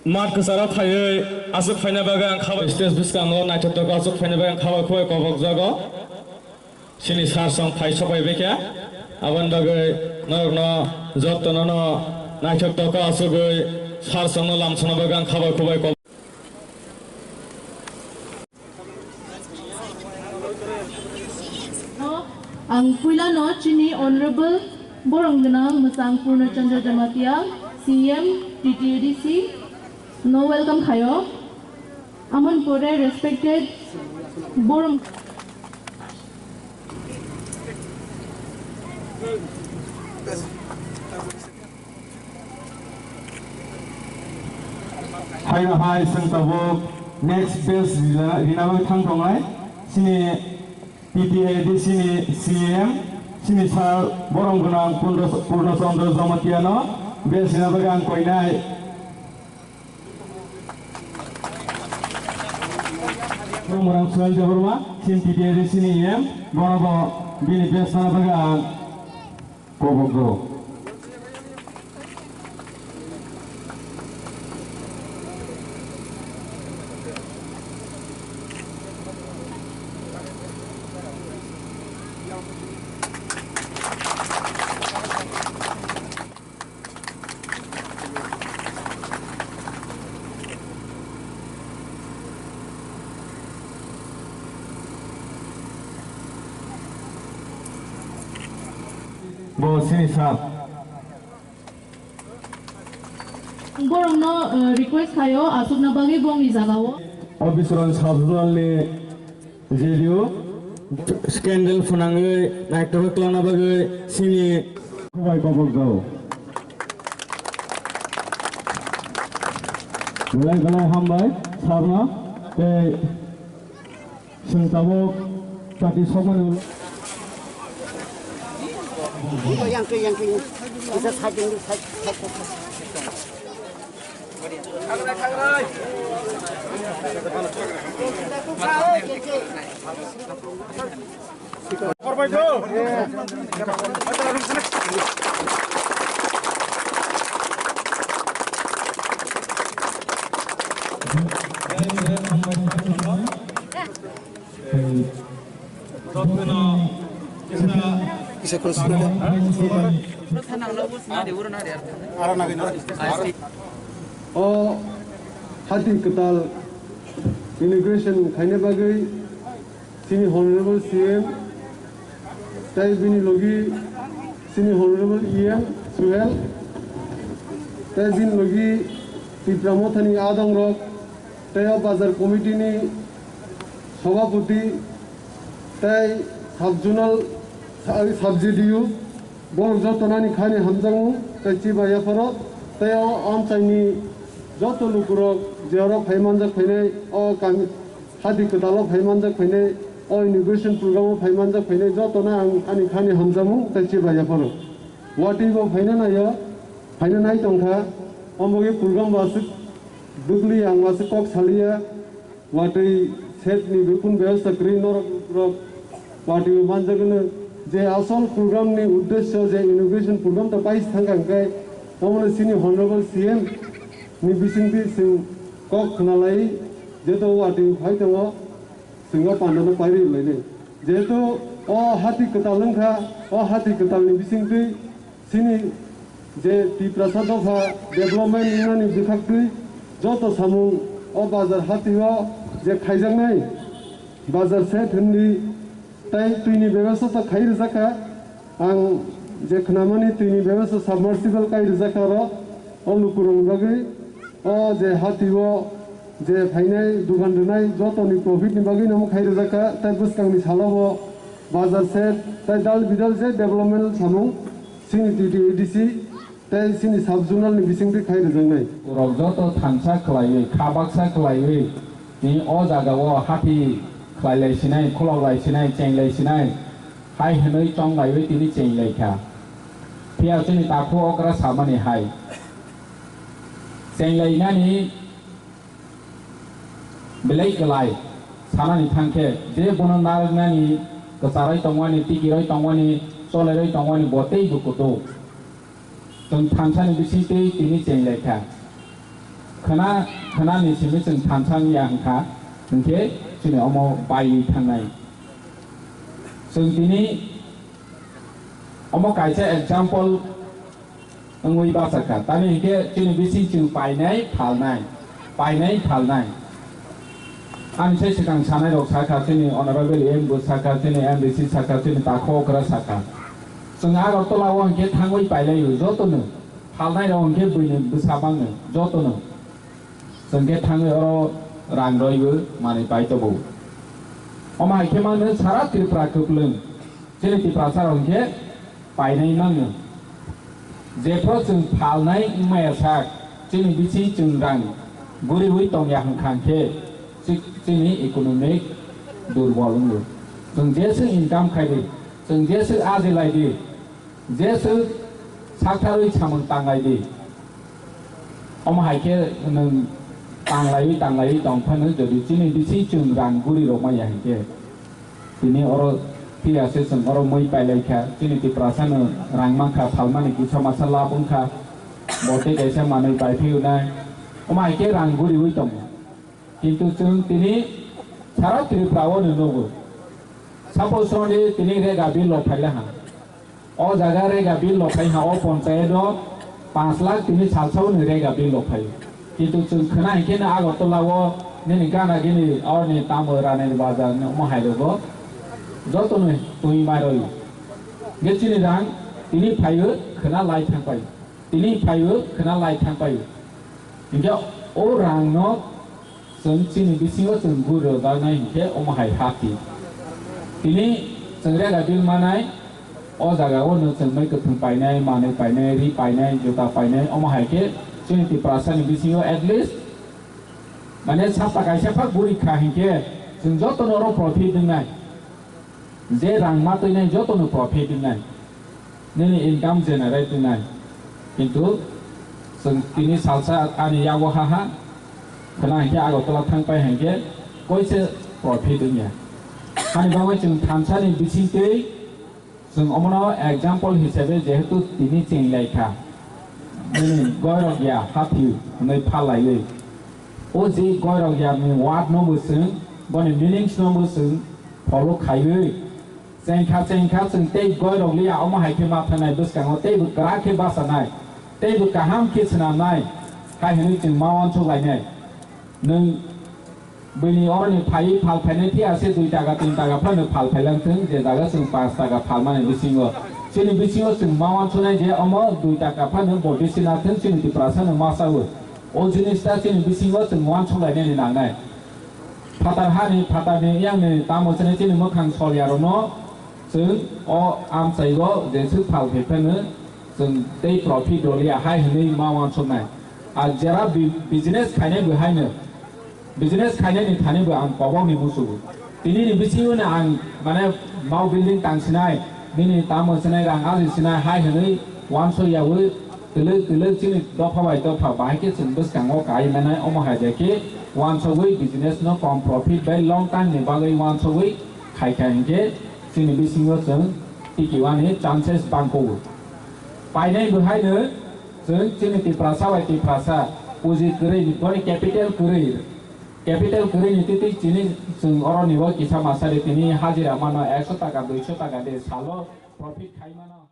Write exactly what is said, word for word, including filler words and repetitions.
Mat kwcharo phaiwi aswk phaina bagwi ang khabai stage bwskango naithotok aswk phaina bagwi ang khabai khubai kobokjago. Chini sir song phai sopai baikha. Aboni bagwi norokno jottono no naithotok aswkwi sir songno lamsokna bagwi ang khabai khubai kobok. Ang puilano chini Honorable Borong Gwnang Mwchang Purno Chandra Jamatia, C M, T T A D C, no welcome khayo. Amon pore respected Borong. Haino hai chwng tabuk next best rina, rina bagwi thang tongnai chini T T A D C ni C M, chini sir borom gwnang Purno, Purno Chandra Jamatia no best rina bagwi ang koinai. Morang Suel Debbarma, chini T T A D C ni E M, bono bo bini best rina bagwi ang Kobok rok. Bo sini sap. Borokno, eh, request khaio, aswkna bagwi bongni jagao. Officer on sub zonal ni J D O scandal phwnangwi naitokhe kwlangna bagwi sini khubai kobok jao. Belai belai hambai sarno tei Chwng tabuk party sokmani ulo. Yang ke, yang ke, yang. Bisa side dulu, side, side, side, side. Kisa khoro sukha. O hati kwtal inauguration khaina bagwi chini Honorable C M tei bini logi chini Honorable E M Suhel tei bini logi Tipra Mothani adongrok tei o bazar committee ni Sabhapati tei sub zonal, sub J D U, borok joto nani khani hamjakmung tei chiba yapharo tei o amchaini joto lukurok je oro phai manjak phainai, o kami hati kwtalo phai manjak phainai, o inauguration program o phai manjak phainai joto no ang ani khani hamjakmung tei chiba yapharo. Watwi bo phaina naiya, phaina nai tongkha, omo khe program bo aswk bwkli ang aswk kok saliya. Watwi set ni bikun bebostha kwrwi norok rok watwi manjak hwno je asol program ni uddesyo je inauguration program ta paisa thangkha hwnkhe omono chini Honorable C M ni bisingtwi chwng kok khwnalai jeto watwi phai tongo chwng o pandano pairwi lainai jehetu o hati kwtal wngkha o hati kwtal ni bisingtwi Chini je Tiprasa dopha development wngnani bwkhaktwi joto samung o bazar hatio je khaijaknai bazar shed hwnwi tei twini bebastha khai rwjakha. Ang je khnamani twini bebastha submersible kai rwjakha oro o lukurokni bagwi. O je hatio je phainai dugan rwnai jotoni profit ni bagwi no khai rwjakha tei bwskangni salo bo bazar shed tei dal bidal je development samung chini T T A D C tei chini sub zonal ni bisingtwi khai rwjaknai. Borok joto thansa khwlaiwi kha baksa khwlaiwi tini o jagao hati khlailai sinai khulok lai sinai cheng lai sinai hai hwnwi chong laiwi tini cheng lai kha. Phiya chini takhuk okra samani hai. Chenglainani belai kwlai sanani thangkhe, je bono narwknani, kwcharwi tongmani, tikirwi tongmani, cholerwi tongmani bo teibo kutuk. Chwng thansani bisingtwi tini chenglaikha. khwna, khwnani simi chwng thansa wngya hwnkha, hwnkhe chini omo baiwi thangnai. Chwng tini omo kaisa example wngwi bachakha. Tamni hinkhe chini bising chwng painai phalnai, painai phalnai. Ani sai swkang sanai rok sakha, chini Honorable M bo sakha, chini M D C sakha, chini Takho okra sakha. Chwng Agartala o hinkhe thangwi pailaio jotono, phalnai rok hinkhe buini bwsa mangno jotono. Chwng khe thangwi oro rang roibo manwi pai tobo. Omo hai khe mangno sara Tripura kwplwng. Chini Tiprasa rok hinkhe painai mangno. Jephru chwng phalnai wngmaya sak, chini bisi chwng rang guriwi tongya hwnkha khe chi-, chini economic durbol wngo. Chwng jeswk income khaidi, chwng jeswk ajilaidi, jeswk saktharwi samung tanglaidi. Omo hai khe nwng tanglaiwi tanglaiwi tong phano jodi chini bisi chwng rang guri rok maya hinkhe. Tini oro phiya se chwng oro mui pailai kha, chini Tiprasa no rang mankha, phalmani kisa masa lab wngkha, bo tei kaisa manwi pai phiyunai, omo hai khe rang guriwi tongo. Kintu chwng tini sara Tripura o no nugo. Suppose only tini rega bill rok phaila ha. O jaga rega bill rok phai ha, o ponchayat o panch lakh tini salsa o ni rega bill rok phai. Kintu chwng khwna hinkhe no Agartala o nini gana gini o ni tamo Ranir Bazar ni omo hai rogo joto no twi mai roi. Ge chini rang tini phaio khwna lai thang pai. Tini phaio khwna lai thang pai. Hinkhe o rang no chwng chini bisingo chwng guri rwjaknai hinkhe omo hai hati. Tini chwng rega bill manai, o jaga o no chwng mai kwthwng painai, manwi painai, ri painai, juta painai, omo hai khe chini Tiprasa ni bisingo at least mane sapta kaisa phak guri kha hinkhe chwng joto no oro profit wngnai. Je rang ma twinai joto no profit wngnai. Nini income generate wngnai. Kintu chwng tini salsa ani yago ha ha khwna hinkhe Agartala thang pai hinkhe koise profit wngya. Hani bagwi chwng thansa ni bisingtwi chwng omono example hisabe jehetu tini cheng lai kha. Nini goirok ya hathi hwnwi phalaiwi. O je goirok ya ni word no bo chwng, boni meanings no bo chwng follow khaiwi. Chengkha, chengkha, chwng tei goirok liya, omo hai khe ma thanai bwskango teibo kwrak khe bachanai, teibo kaham khe swnamnai, hai hwnwi chwng ma uansuk lainai. Nwng bini oroni phaiwi phal phainai phiya se dui taka, tin taka phano phal phailang thung, je jaga chwng panch taka phalmani bisingo. Chini bisingo chwng ma uansuknai je omo dui taka phano bo bisi na thung, chini Tiprasa no ma sawi. O jinis ta chini bisingo chwng uansuk lainani nangnai. Phatar hani, phatarni yangni tamo chini chini mwkhang solyarokno chwng o amchaigo jeswk phal khe phano chwng tei profit rwliya hai hwnwi ma uansuknai. A jera bi-, business khainai bo haino, business khainani thani bo ang kobokni musugo. Tinini bisingo no ang mane mau building tang sinai, nini tamo sinai, rang aji sinai hai hwnwi uansuk yaui twlwk twlwk chini dopha bai dopha bahai khe chwng bwskango kai manai, omo hai bai khe uansugwi business no kom profit bai long time ni bagwi uansugwi khai kha hinkhe chini bisingo chwng tiki wani chances bangkugo. Painai bo haino chwng chini Tiprasa bai Tiprasa puji kwrwi ni boni capital kwrwi, capital kwrwi ni twi twi chini chwng oro ni bo kisa masa de tini hajira mano ekso taka, duiso taka de salo profit khai mano.